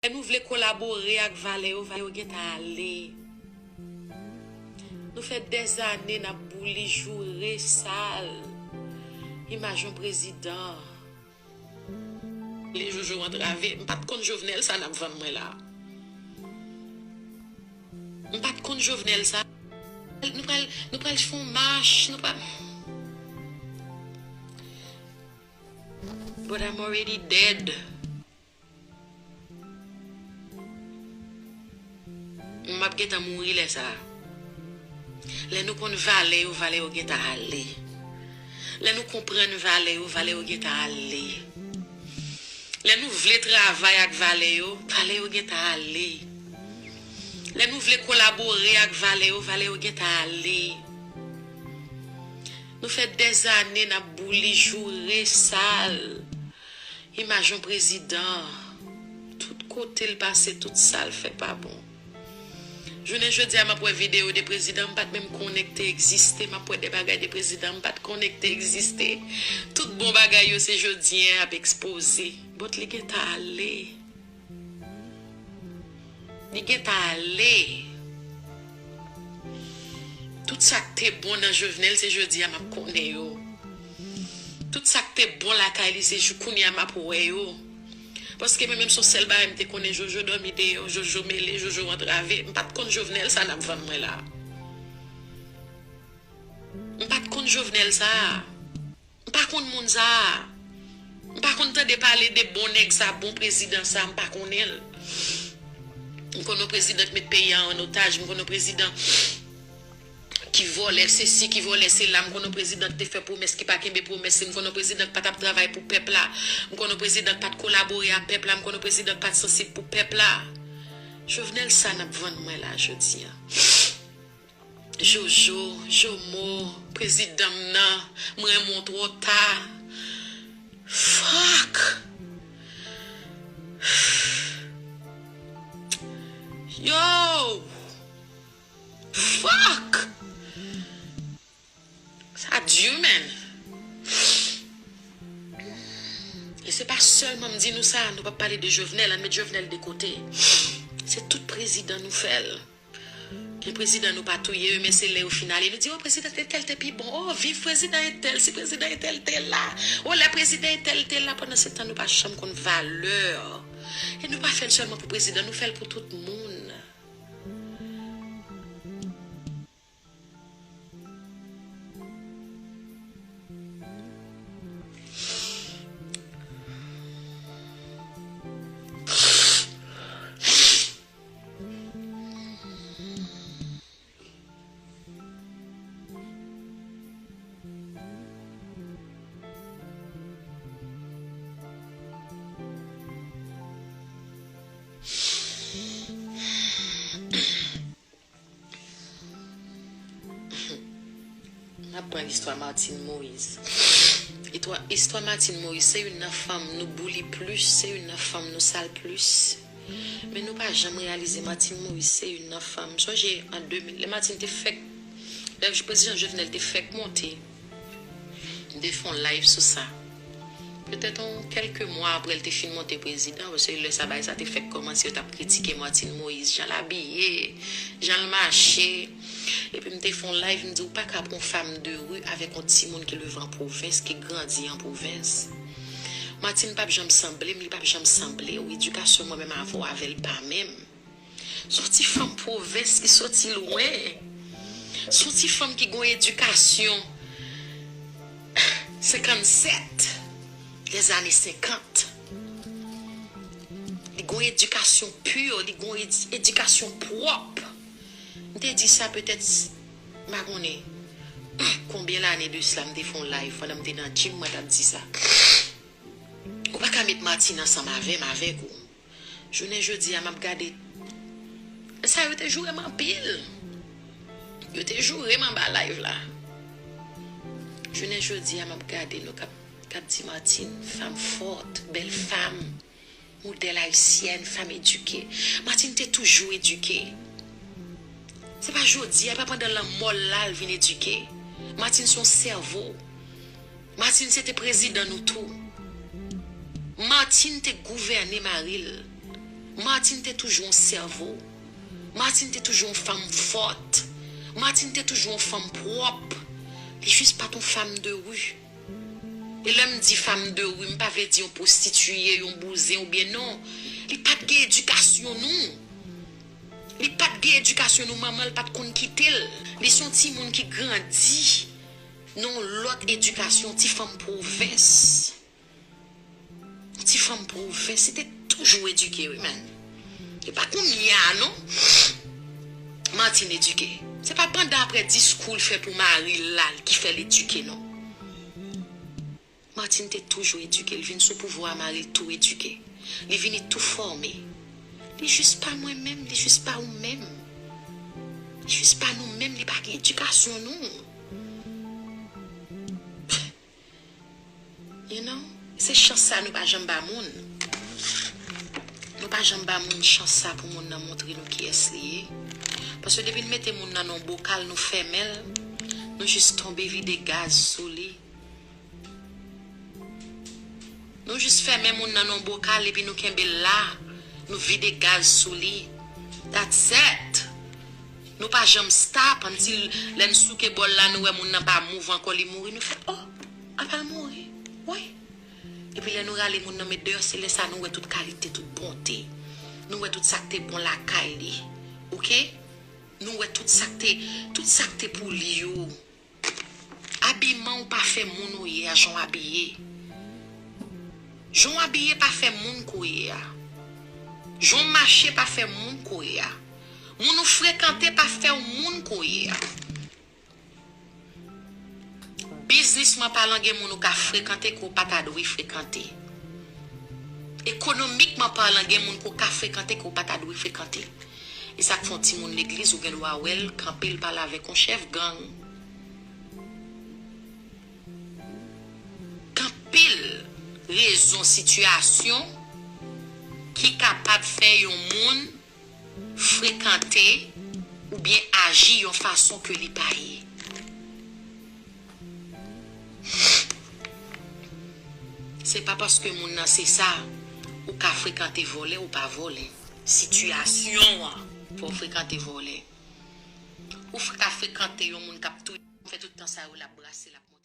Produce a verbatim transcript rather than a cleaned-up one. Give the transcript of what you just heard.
Lè nou vle kolabore ak valè yo, valè yo gentan ale. Nou fè dèzane n ap bouli, joure, sal imaj yon prezidan. Lè Jojo antrave, m pa t konn Jovenel sa n ap vann mwen la. M pa t konn Jovenel sa. Nou pral, nou pral fè yon mach, nou pral. But I'm already dead. M ap gentan mouri lè sa a. Lè nou konn valè yo, valè yo gentan ale. Lè nou konprann valè yo, valè yo gentan ale. Lè nou vle travay ak valè yo, valè yo gentan ale. Lè nou vle kolabore ak valè yo, valè yo gentan ale. Nou fè dèzane n ap bouli, joure, sal imaj yon prezidan. Tout kote l pase, tout sa l fè pa bon. Jounen jodi a, m ap wè videyo de prezidan m pa t menm konnen k te egziste. M ap wè de bagay de prezidan m pa t konnen k te egziste. Tout bon bagay yo, se jodi a y ap ekspoze. But li gentan ale. Li gentan ale. Tout sa k te bon nan Jovenel, se jodi a m ap konnen yo. Tout sa k te bon lakay li, se jou kounye a m ap wè yo. Paske mwen menm, se yon sèl bagay m te konnen, Jojo dòmi deyò, Jojo mele, Jojo antrave. M pa t konn Jovenel sa n ap vann mwen la. M pa t konn Jovenel sa. M pa konn moun sa a. M pa konn tande pale de bon nèg sa, bon prezidan sa, m pa konnen l. M konn yon prezidan ki met peyi a an otaj, m konn yon prezidan ki vòlè sesi, ki vòlè sela, m konn yon prezidan ki te fè pwomès ki pa kenbe pwomès li, m konn yon prezidan ki pa t ap travay pou pèp la, m konn yon prezidan ki pa t kolabore a pèp la, m konn yon prezidan ki pa t sansib pou pèp la. Jovenel sa n ap vann mwen la jodi a. Jojo, Jomo, prezidan m nan, m renmen w twò ta. Fuck! Yo! Fuck! Sa di, man. E se pa sèlman m di nou sa, nou p ap pale de Jovenel, ann met Jovenel de kote. Se tout prezidan nou fè l. Gen prezidan nou pa touye yo, men se lè yo fin ale, nou di, o, prezidan entèl te pi bon. O, viv prezidan entèl, si prezidan entèl te la. O, lè prezidan entèl te la, pandan se tan nou pa janm konn valè. E nou pa fè l sèlman pou prezidan, nou fè l pou tout moun. N ap pran istwa Martine Moïse. Istwa, istwa Martine Moïse, se youn nan fanm nou bouli plis, se youn nan fanm nou sal plis. Men nou pa janm reyalize Martine Moïse se youn nan fanm. Sonje an de mil, lè Martine te fèk, lè prezidan Jovenel te fèk monte, m te fè yon live sou sa. Petèt yon kèlke mwa apre l te fin monte prezidan, paske lè sa bagay sa te fèk kòmanse, yo t ap kritike Martine Moïse, jan l abiye, jan l mache. Epi m te fè yon live, m di, ou pa ka pran yon fanm de ri avèk yon timoun ki leve an pwovens, ki grandi an pwovens. Martine p ap janm sanble m, li p ap janm sanble w. Edikasyon mwen menm avè w, avè l pa menm. Se yon ti fanm pwovens ki soti lwen. Se yon ti fanm ki gon edikasyon senkannsèt, lèzane senkant. Li gon edikasyon pi, li gon edi-, edikasyon pwòp. M te di sa petèt, m pa konnen konbyen lane de sila, m te fè yon live pandan m te nan gym, mwen t ap di sa. Ou pa ka met Martine ansanm avè m, avèk ou. Jounen jodi a, m ap gade. Sa yo te joure m anpil. Yo te joure m anba live la. Jounen jodi a, m ap gade nou k ap, k ap di Martine, fanm fòt, bèl fanm, modèl ayisyèn, fanm edike. Martine te toujou edike. Se pa jodi a, e pa pandan lanmò l la l vin edike. Martine se yon sèvo. Martine se te prezidan nou tou. Martine te gouvène mari l. Martine te toujou yon sèvo. Martine te toujou yon fanm fòt. Martine te toujou yon fanm pwòp. Li jis pa t yon fanm de ri. E lè m di fanm de ri, m pa vle di yon pwostitiye, yon bouzen oubyen non. Li pa t gen edikasyon nou. Li pa t gen edikasyon nou, manman l pa t konn kite l. Li se yon timoun ki grandi nan yon lòt edikasyon, ti fanm pwovens. Ti fanm pwovens, li te toujou edike, wi, men. E pa kounye a, non. Martine edike. Se pa pandan apre diskou l fè pou mari l la ki fè l edike, non. Martine te toujou edike. L vin sou pouvwa a, mari l tou edike. Li vini tou fòme. Li jis pa mwen menm, li jis pa ou menm. Li jis pa nou menm, li pa gen edikasyon nou. You know? Se chans sa nou pa janm ba moun. Nou pa janm ba moun chans sa pou moun nan montre nou kiyès li ye. Paske depi n mete moun nan nan yon bokal, nou fèmen l, nou jis tonbe vide gaz sou li. Nou jis fèmen moun nan nan yon bokal epi nou kenbe l la, nou vide gaz sou li. That's it. Nou pa janm stop, until lè n souke bòl la, nou wè moun nan pa move ankò, li mouri, nou fè, oh, apa l mouri? Wi. Epi lè nou rale moun nan met deyò, se lè sa nou wè tout kalite, tout bonte. Nou wè tout sa k te bon lakay li. Oke? Nou wè tout sa k te, tout sa k te pou li yo. Abiman w pa fè moun ou ye a, jan w abiye. Jan w abiye pa fè moun k ou ye a. Jan w mache pa fè moun k ou ye a. Moun ou frekante pa fè w moun k ou ye a. Biznisman palan, gen moun ou ka frekante ke w pa ta dwe frekante. Ekonomikman palan, gen moun ke w ka frekante ke w pa ta dwe frekante. E sa k fè yon timoun legliz, ou gen dwa wè l kanpe, l pale avèk yon chèf gang. Gen anpil rezon, sitiyasyon ki kapab fè yon moun frekante oubyen aji yon fason ke li pa ye. Se pa paske moun nan se sa, ou ka frekante vòlè, ou pa vòlè. Sitiyasyon an fè w frekante vòlè. Ou ka frekante yon moun k ap touye, fè tout tan sa yo l ap brase, l ap